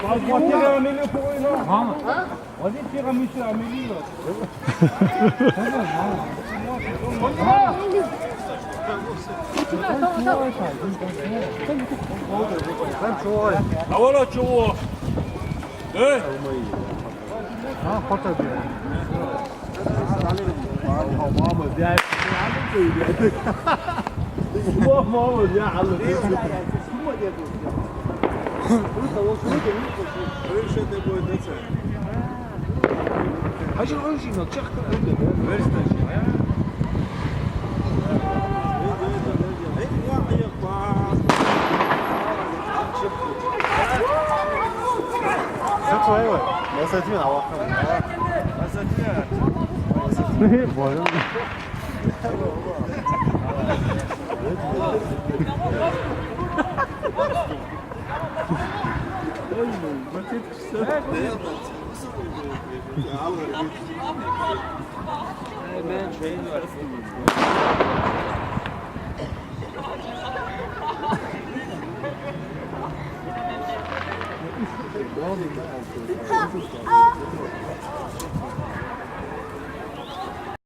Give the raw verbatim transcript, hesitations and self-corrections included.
Vas-y, tire un milieu pour eux, là. Hein ? Vas-y, tire un monsieur un milieu, là. Ah, voilà, tu vois. Deux.